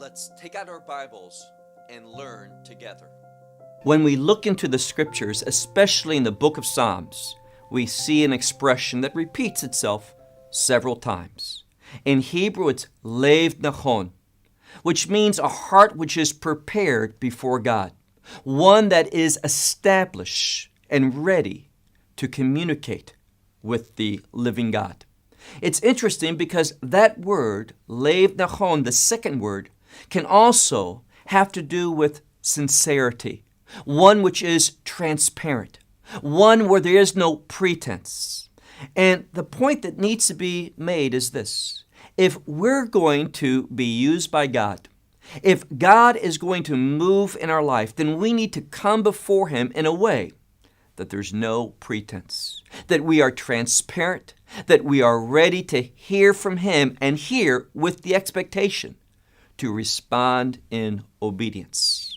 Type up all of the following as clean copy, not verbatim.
Let's take out our Bibles and learn together. When we look into the scriptures, especially in the book of Psalms, we see an expression that repeats itself several times. In Hebrew, it's naхон, which means a heart which is prepared before God, one that is established and ready to communicate with the living God. It's interesting because that word, naхон, the second word, can also have to do with sincerity, one which is transparent, one where there is no pretense. And the point that needs to be made is this: if we're going to be used by God, if God is going to move in our life, then we need to come before Him in a way that there's no pretense, that we are transparent, that we are ready to hear from Him and hear with the expectation to respond in obedience.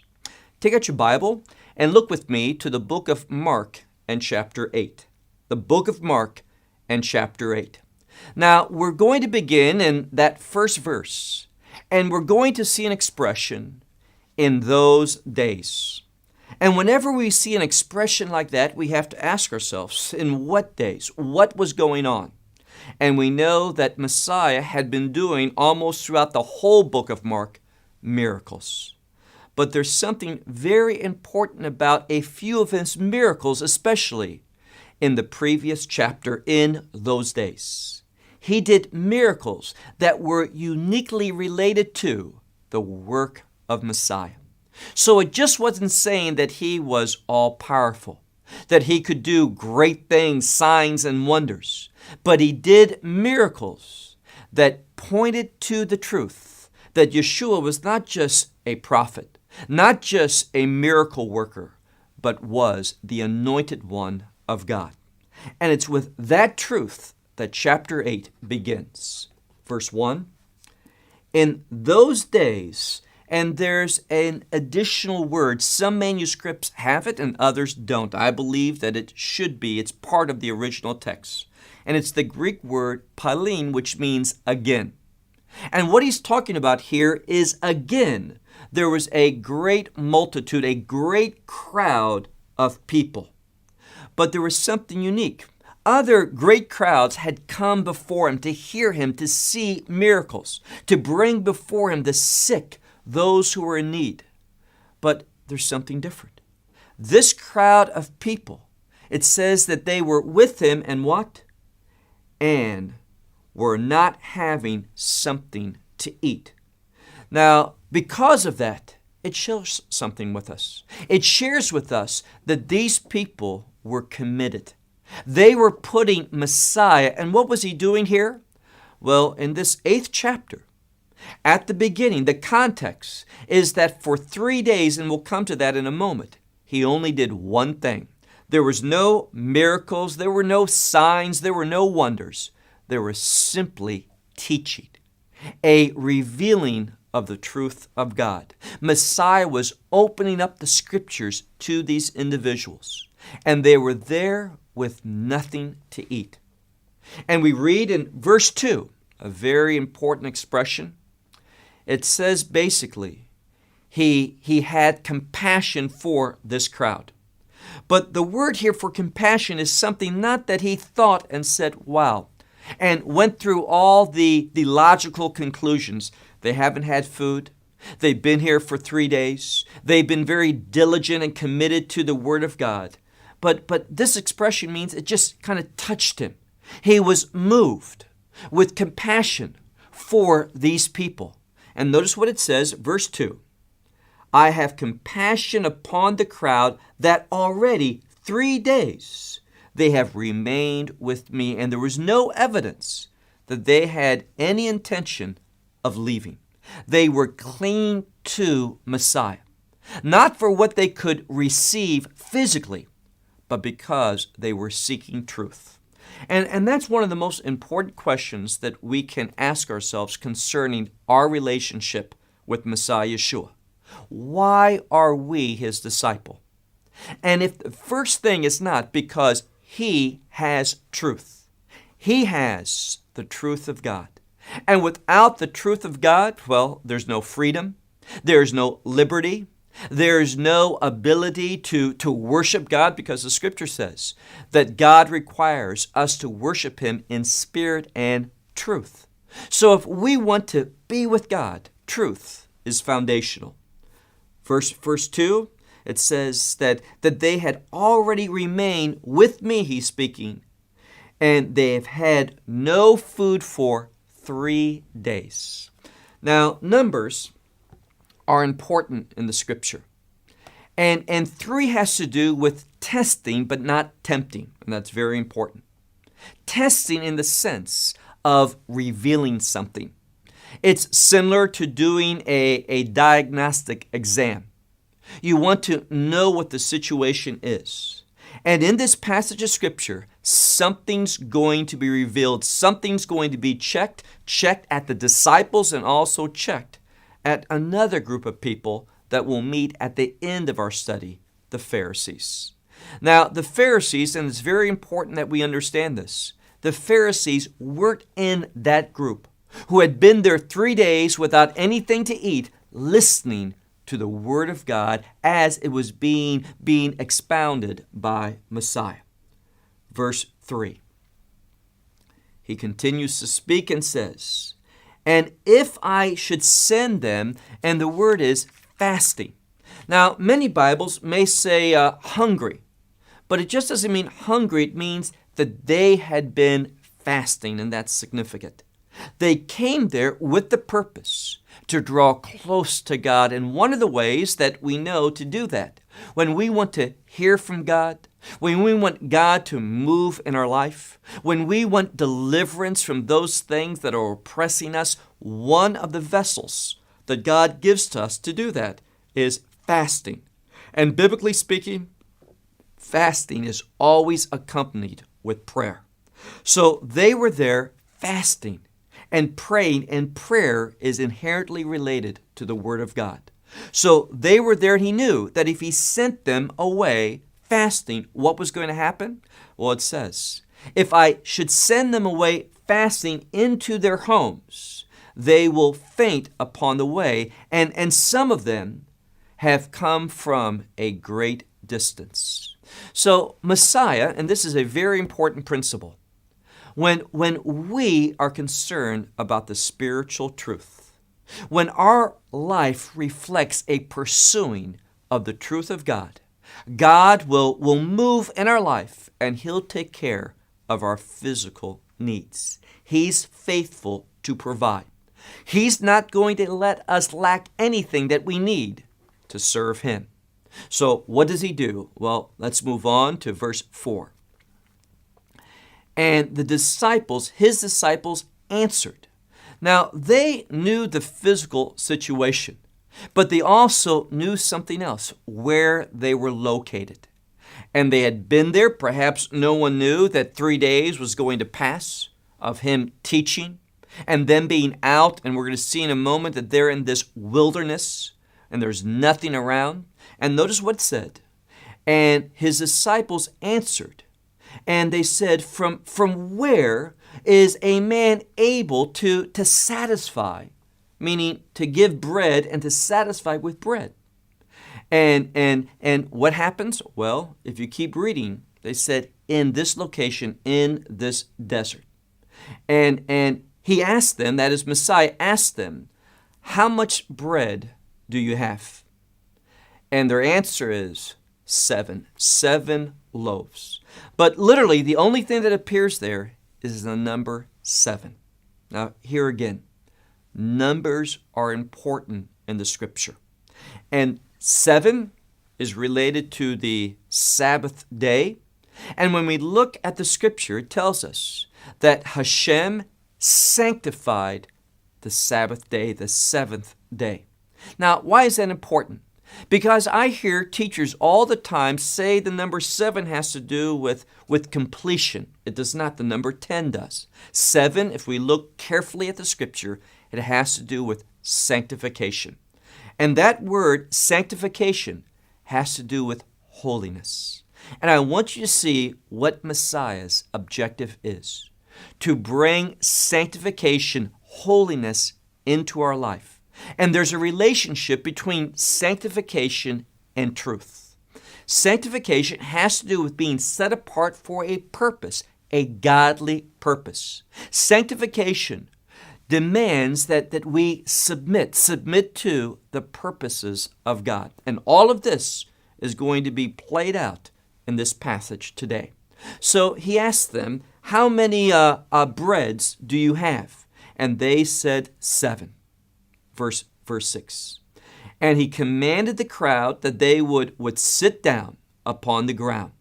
Take out your Bible and look with me to the book of Mark and chapter 8. The book of Mark and chapter 8. Now, we're going to begin in that first verse, and we're going to see an expression, in those days. And whenever we see an expression like that, we have to ask ourselves, in what days? What was going on? And we know that Messiah had been doing almost throughout the whole book of Mark miracles. But there's something very important about a few of his miracles, especially in the previous chapter, in those days. He did miracles that were uniquely related to the work of Messiah. So it just wasn't saying that he was all-powerful, that he could do great things, signs and wonders, but he did miracles that pointed to the truth that Yeshua was not just a prophet, not just a miracle worker, but was the anointed one of God. And it's with that truth that chapter 8 begins. Verse 1, in those days, and there's an additional word. Some manuscripts have it and others don't. I believe that it should be. It's part of the original text. And it's the Greek word palin, which means again. And what he's talking about here is again. There was a great multitude, a great crowd of people. But there was something unique. Other great crowds had come before him to hear him, to see miracles, to bring before him the sick, those who were in need. But there's something different. This crowd of people, it says that they were with him and what? And were not having something to eat. Now, because of that, it shares something with us. It shares with us that these people were committed. They were putting Messiah, and what was he doing here? Well, in this 8th chapter, at the beginning, the context is that for 3 days, and we'll come to that in a moment, he only did one thing. There was no miracles, there were no signs, there were no wonders. There was simply teaching, a revealing of the truth of God. Messiah was opening up the scriptures to these individuals, and they were there with nothing to eat. And we read in verse 2, a very important expression. It says basically, he had compassion for this crowd. But the word here for compassion is something not that he thought and said, wow, and went through all the logical conclusions. They haven't had food. They've been here for 3 days. They've been very diligent and committed to the Word of God. But this expression means it just kind of touched him. He was moved with compassion for these people. And notice what it says, verse 2. I have compassion upon the crowd that already 3 days they have remained with me. And there was no evidence that they had any intention of leaving. They were clinging to Messiah, not for what they could receive physically, but because they were seeking truth. And that's one of the most important questions that we can ask ourselves concerning our relationship with Messiah Yeshua. Why are we his disciple? And if the first thing is not because he has truth, he has the truth of God. And without the truth of God, well, there's no freedom, There's no liberty. There's no ability to worship God, because the Scripture says that God requires us to worship Him in spirit and truth. So if we want to be with God, truth is foundational. Verse 2, it says that they had already remained with me, he's speaking, and they have had no food for 3 days. Now, numbers are important in the Scripture. And 3 has to do with testing, but not tempting. And that's very important. Testing in the sense of revealing something. It's similar to doing a diagnostic exam. You want to know what the situation is. And in this passage of Scripture, something's going to be revealed. Something's going to be checked at the disciples, and also checked at another group of people that will meet at the end of our study, the Pharisees. Now, the Pharisees, and it's very important that we understand this, the Pharisees weren't in that group who had been there 3 days without anything to eat, listening to the Word of God as it was being expounded by Messiah. Verse 3. He continues to speak and says, "And if I should send them," and the word is fasting. Now, many Bibles may say hungry, but it just doesn't mean hungry. It means that they had been fasting, and that's significant. They came there with the purpose to draw close to God, and one of the ways that we know to do that, when we want to hear from God, when we want God to move in our life, when we want deliverance from those things that are oppressing us, one of the vessels that God gives to us to do that is fasting. And biblically speaking, fasting is always accompanied with prayer. So they were there fasting and praying, and prayer is inherently related to the Word of God. So they were there, and he knew that if he sent them away fasting, what was going to happen? Well, it says, if I should send them away fasting into their homes, they will faint upon the way, and some of them have come from a great distance. So Messiah, and this is a very important principle, when we are concerned about the spiritual truth, when our life reflects a pursuing of the truth of God, God will move in our life, and He'll take care of our physical needs. He's faithful to provide. He's not going to let us lack anything that we need to serve Him. So what does He do? Well, let's move on to verse 4. And the disciples, His disciples, answered. Now, they knew the physical situation, but they also knew something else, where they were located. And they had been there. Perhaps no one knew that 3 days was going to pass of Him teaching and them being out. And we're going to see in a moment that they're in this wilderness and there's nothing around. And notice what it said. And His disciples answered. And they said, from where is a man able to satisfy, meaning to give bread and to satisfy with bread? And what happens? Well, if you keep reading, they said, in this location, in this desert. And He asked them, that is Messiah, asked them, how much bread do you have? And their answer is 7 loaves. But literally, the only thing that appears there is the number 7. Now, here again, numbers are important in the Scripture. And 7 is related to the Sabbath day. And when we look at the Scripture, it tells us that Hashem sanctified the Sabbath day, the 7th day. Now, why is that important? Because I hear teachers all the time say the number 7 has to do with completion. It does not. The number 10 does. 7, if we look carefully at the Scripture, it has to do with sanctification. And that word, sanctification, has to do with holiness. And I want you to see what Messiah's objective is. To bring sanctification, holiness into our life. And there's a relationship between sanctification and truth. Sanctification has to do with being set apart for a purpose, a godly purpose. Sanctification demands that we submit to the purposes of God. And all of this is going to be played out in this passage today. So he asked them, how many breads do you have? And they said 7. Verse 6. And he commanded the crowd that they would sit down upon the ground.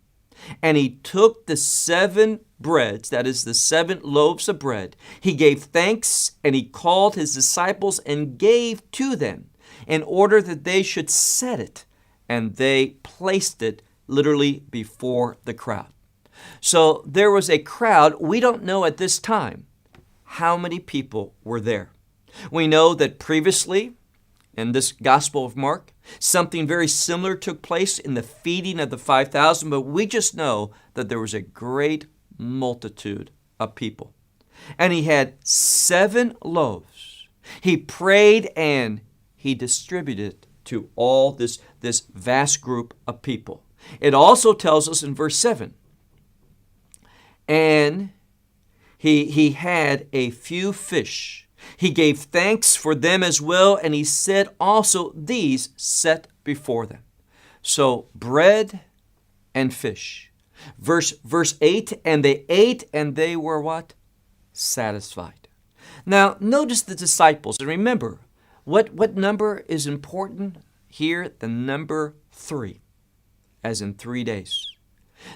And he took the 7 breads, that is the 7 loaves of bread. He gave thanks, and he called his disciples and gave to them in order that they should set it. And they placed it literally before the crowd. So there was a crowd. We don't know at this time how many people were there. We know that previously in this Gospel of Mark, something very similar took place in the feeding of the 5,000, but we just know that there was a great multitude of people. And he had 7 loaves. He prayed and he distributed to all this vast group of people. It also tells us in verse 7, and he had a few fish. He gave thanks for them as well, and he said also these set before them. So bread and fish. Verse 8, and they ate and they were what? Satisfied. Now notice the disciples, and remember, what number is important here? The number 3, as in 3 days.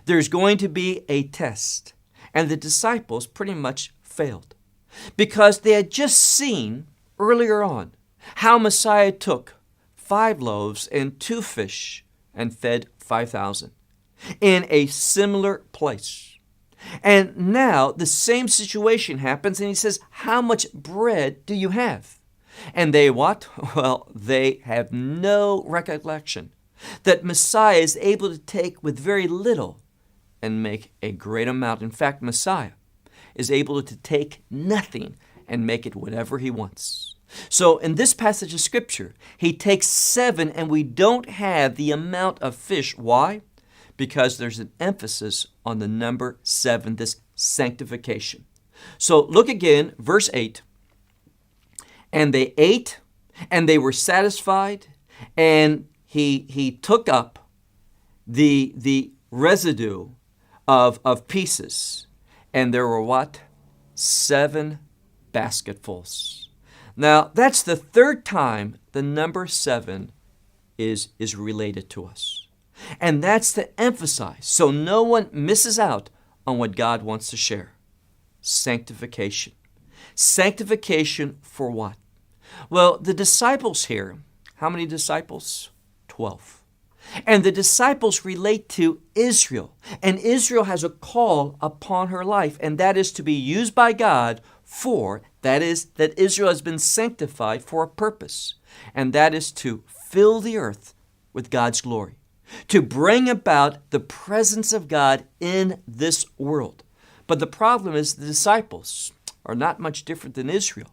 There's going to be a test, and the disciples pretty much failed because they had just seen earlier on how Messiah took 5 loaves and 2 fish and fed 5,000 in a similar place. And now the same situation happens, and he says, how much bread do you have? And they what? Well, they have no recollection that Messiah is able to take with very little and make a great amount. In fact, Messiah is able to take nothing and make it whatever he wants. So in this passage of Scripture, he takes 7 and we don't have the amount of fish. Why? Because there's an emphasis on the number 7, this sanctification. So look again, verse 8. And they ate, and they were satisfied, and he took up the residue of pieces, and there were what? 7 basketfuls. Now, that's the 3rd time the number 7 is related to us. And that's to emphasize, so no one misses out on what God wants to share. Sanctification. Sanctification for what? Well, the disciples here, how many disciples? 12. And the disciples relate to Israel. And Israel has a call upon her life, and that is to be used by God for, that is, that Israel has been sanctified for a purpose. And that is to fill the earth with God's glory, to bring about the presence of God in this world. But the problem is the disciples are not much different than Israel.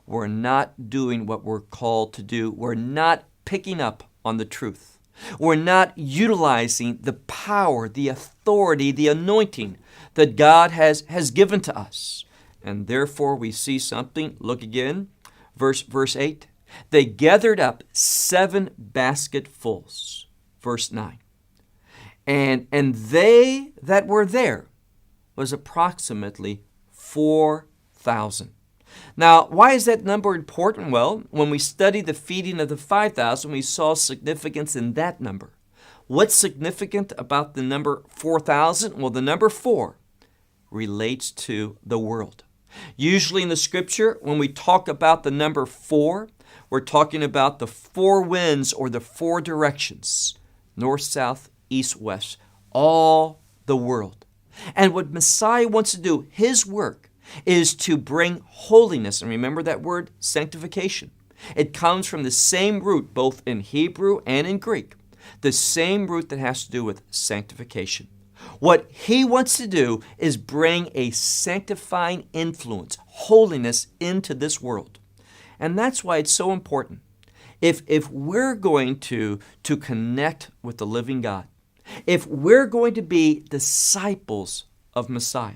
We're not doing what we're called to do. We're not picking up on the truth. We're not utilizing the power, the authority, the anointing that God has given to us. And therefore we see something. Look again, verse 8. They gathered up 7 basketfuls. Verse 9. And they that were there was approximately 4,000. Now, why is that number important? Well, when we studied the feeding of the 5,000, we saw significance in that number. What's significant about the number 4,000? Well, the number 4 relates to the world. Usually in the Scripture, when we talk about the number 4, we're talking about the 4 winds or the 4 directions. North, south, east, west. All the world. And what Messiah wants to do, his work, is to bring holiness. And remember that word, sanctification. It comes from the same root, both in Hebrew and in Greek. The same root that has to do with sanctification. What he wants to do is bring a sanctifying influence, holiness into this world. And that's why it's so important. If we're going to connect with the living God, if we're going to be disciples of Messiah,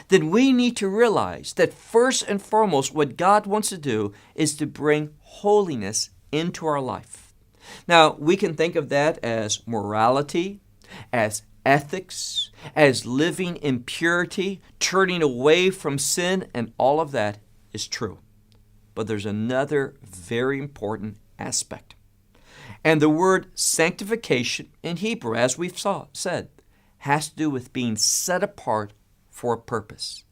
then we need to realize that first and foremost what God wants to do is to bring holiness into our life. Now, we can think of that as morality, as ethics, as living in purity, turning away from sin, and all of that is true. But there's another very important aspect. And the word sanctification in Hebrew, as we've said, has to do with being set apart for a purpose.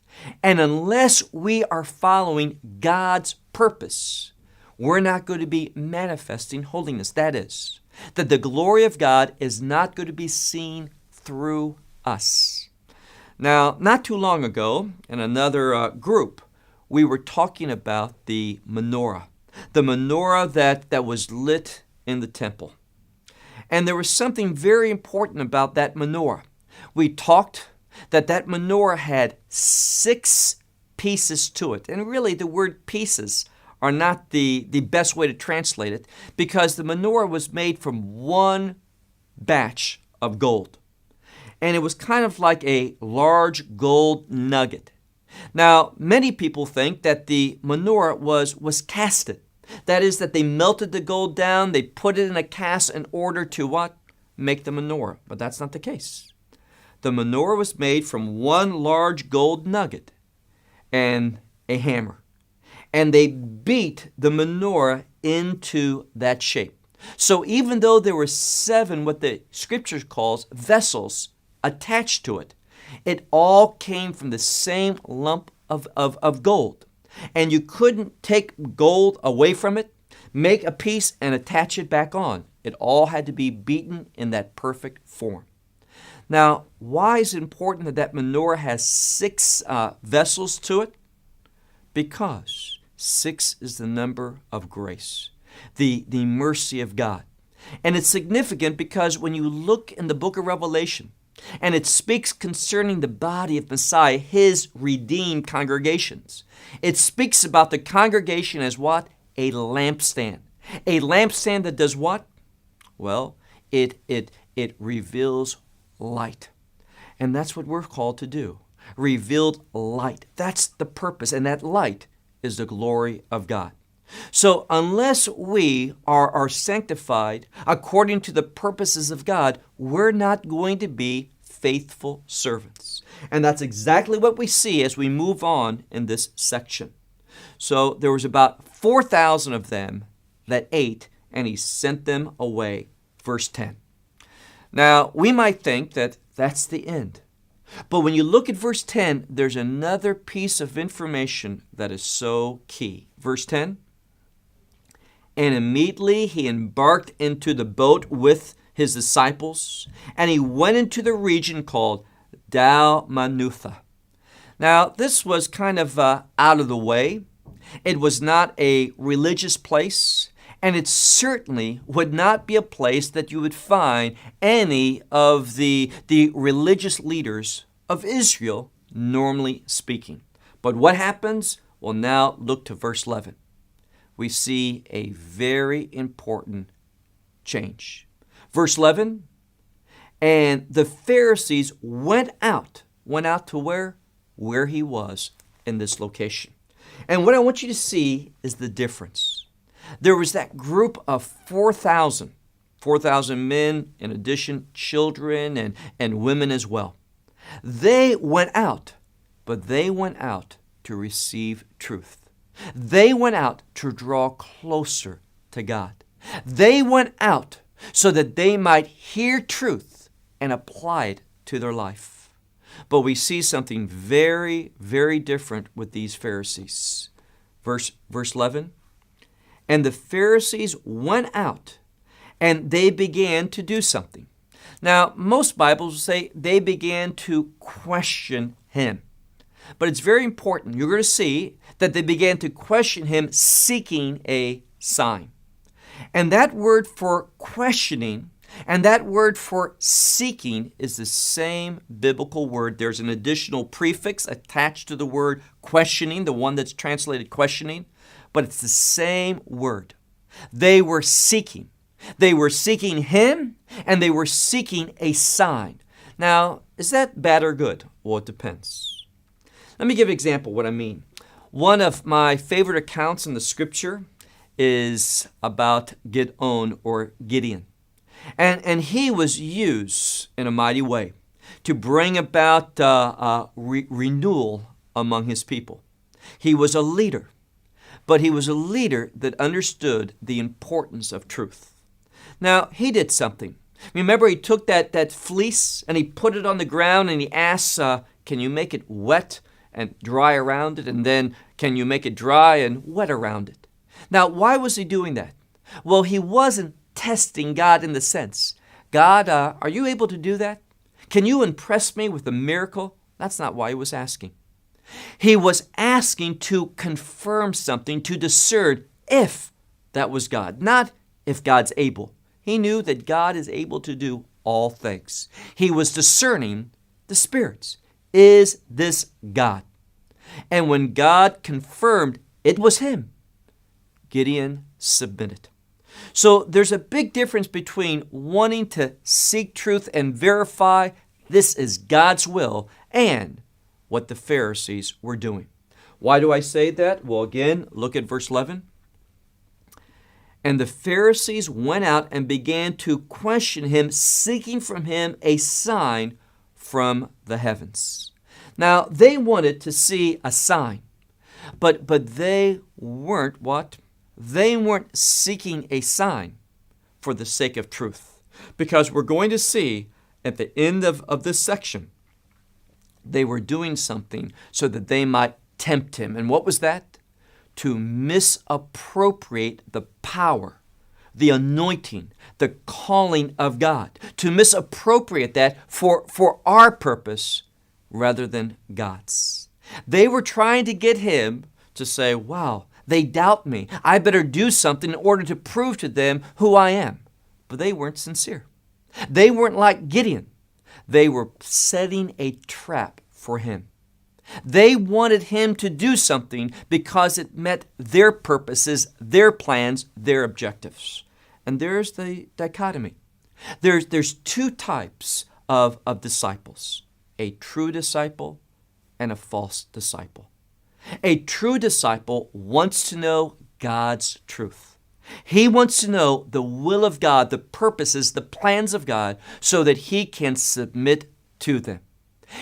And unless we are following God's purpose, we're not going to be manifesting holiness. That is, that the glory of God is not going to be seen through us. Now, not too long ago, in another group, we were talking about the menorah that was lit in the temple. And there was something very important about that menorah. We talked that menorah had 6 pieces to it. And really, the word pieces are not the best way to translate it, because the menorah was made from one batch of gold. And it was kind of like a large gold nugget. Now, many people think that the menorah was casted. That is, that they melted the gold down, they put it in a cast in order to what? Make the menorah. But that's not the case. The menorah was made from one large gold nugget and a hammer. And they beat the menorah into that shape. So even though there were 7, what the scripture calls vessels attached to it, it all came from the same lump of gold. And you couldn't take gold away from it, make a piece, and attach it back on. It all had to be beaten in that perfect form. Now, why is it important that that menorah has 6 vessels to it? Because 6 is the number of grace, the mercy of God. And it's significant because when you look in the book of Revelation, and it speaks concerning the body of Messiah, his redeemed congregations. It speaks about the congregation as what? A lampstand. A lampstand that does what? Well, it reveals light. And that's what we're called to do. Revealed light. That's the purpose. And that light is the glory of God. So unless we are sanctified according to the purposes of God, we're not going to be faithful servants. And that's exactly what we see as we move on in this section. So there was about 4,000 of them that ate, and he sent them away. Verse 10. Now, we might think that that's the end. But when you look at verse 10, there's another piece of information that is so key. Verse 10. And immediately he embarked into the boat with his disciples, and he went into the region called Dalmanutha. Now, this was kind of out of the way. It was not a religious place, and it certainly would not be a place that you would find any of the religious leaders of Israel, normally speaking. But what happens? Well, now look to verse 11. We see a very important change. Verse 11, and the Pharisees went out to where? Where he was in this location. And what I want you to see is the difference. There was that group of 4,000 men, in addition, children and women as well. They went out, but they went out to receive truth. They went out to draw closer to God. They went out so that they might hear truth and apply it to their life. But we see something very, very different with these Pharisees. Verse 11, and the Pharisees went out and they began to do something. Now, most Bibles say they began to question him. But it's very important. You're going to see that they began to question him, seeking a sign. And that word for questioning and that word for seeking is the same biblical word. There's an additional prefix attached to the word questioning, the one that's translated questioning. but it's the same word. They were seeking. They were seeking Him, and they were seeking a sign. Now, is that bad or good? Well, it depends. Let me give an example of what I mean. One of my favorite accounts in the Scripture is about Gideon. And he was used in a mighty way to bring about renewal among his people. He was a leader, but he was a leader that understood the importance of truth. Now, he did something. Remember, he took that fleece and he put it on the ground and he asked, can you make it wet and dry around it? And then can you make it dry and wet around it? Now, why was he doing that? Well, he wasn't testing God in the sense, God, are you able to do that? Can you impress me with a miracle? That's not why he was asking. He was asking to confirm something, to discern if that was God, not if God's able. He knew that God is able to do all things. He was discerning the spirits. Is this God? And when God confirmed it was Him, Gideon submitted. So there's a big difference between wanting to seek truth and verify this is God's will and what the Pharisees were doing. Why do I say that? Well, again, look at verse 11. And the Pharisees went out and began to question him, seeking from him a sign from the heavens. Now, they wanted to see a sign, but they weren't what? They weren't seeking a sign for the sake of truth. Because we're going to see at the end of this section, they were doing something so that they might tempt him. And what was that? To misappropriate the power, the anointing, the calling of God. To misappropriate that for our purpose rather than God's. They were trying to get him to say, wow, they doubt me. I better do something in order to prove to them who I am. But they weren't sincere. They weren't like Gideon. They were setting a trap for him. They wanted him to do something because it met their purposes, their plans, their objectives. And there's the dichotomy. There's two types of disciples, a true disciple and a false disciple. A true disciple wants to know God's truth. He wants to know the will of God, the purposes, the plans of God, so that he can submit to them.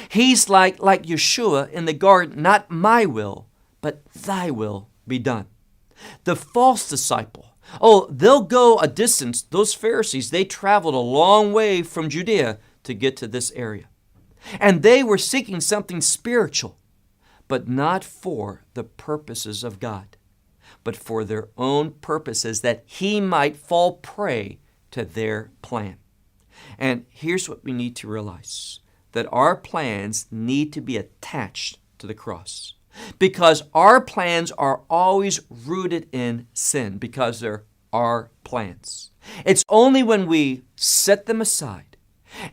He's like Yeshua in the garden, not my will, but thy will be done. The false disciple, they'll go a distance. Those Pharisees, they traveled a long way from Judea to get to this area. And they were seeking something spiritual, but not for the purposes of God, but for their own purposes, that he might fall prey to their plan. And here's what we need to realize, that our plans need to be attached to the cross, because our plans are always rooted in sin, because they're our plans. It's only when we set them aside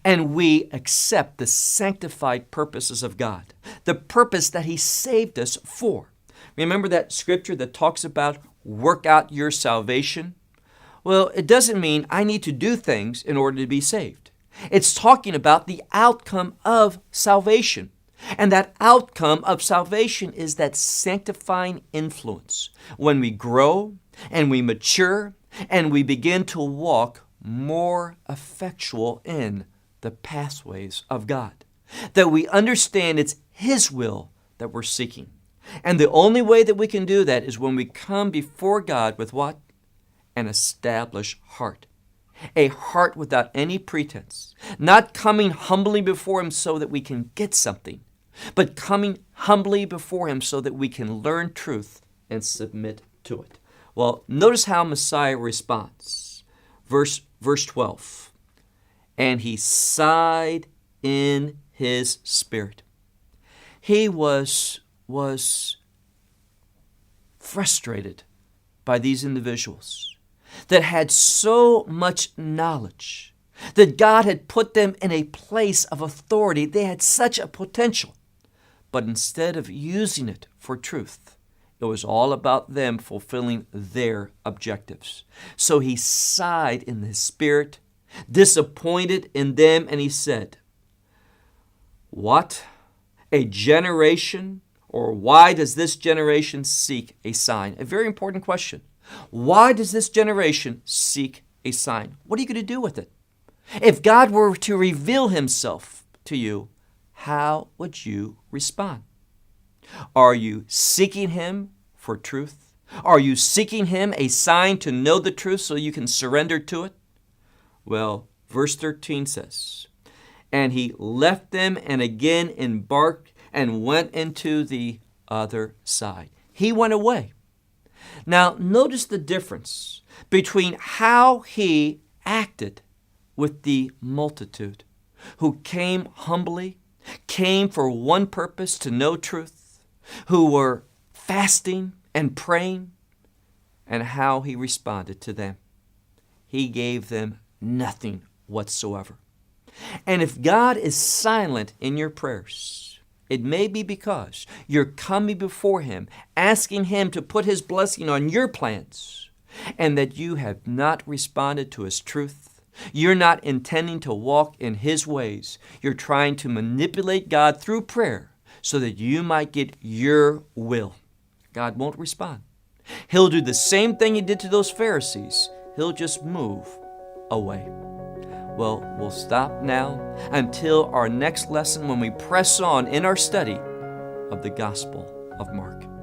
and we accept the sanctified purposes of God, the purpose that He saved us for. Remember that scripture that talks about work out your salvation? Well, it doesn't mean I need to do things in order to be saved. It's talking about the outcome of salvation. And that outcome of salvation is that sanctifying influence. When we grow and we mature and we begin to walk more effectual in the pathways of God. That we understand it's His will that we're seeking. And the only way that we can do that is when we come before God with what? An established heart. A heart without any pretense. Not coming humbly before Him so that we can get something, but coming humbly before Him so that we can learn truth and submit to it. Well, notice how Messiah responds. Verse 12. And he sighed in his spirit. He was frustrated by these individuals that had so much knowledge, that God had put them in a place of authority. They had such a potential, but instead of using it for truth, It was all about them fulfilling their objectives. So he sighed in his spirit, disappointed in them, and he said, "What? A generation? Or why does this generation seek a sign?" A very important question. Why does this generation seek a sign? What are you going to do with it? If God were to reveal himself to you, how would you respond? Are you seeking him for truth? Are you seeking him a sign to know the truth so you can surrender to it? Well, verse 13 says, "And he left them and again embarked and went into the other side." He went away. Now, notice the difference between how he acted with the multitude who came humbly, came for one purpose, to know truth, who were fasting and praying, and how he responded to them. He gave them nothing whatsoever. And if God is silent in your prayers, it may be because you're coming before him, asking him to put his blessing on your plans, and that you have not responded to his truth. You're not intending to walk in his ways. You're trying to manipulate God through prayer so that you might get your will. God won't respond. He'll do the same thing he did to those Pharisees. He'll just move away. Well, we'll stop now until our next lesson when we press on in our study of the Gospel of Mark.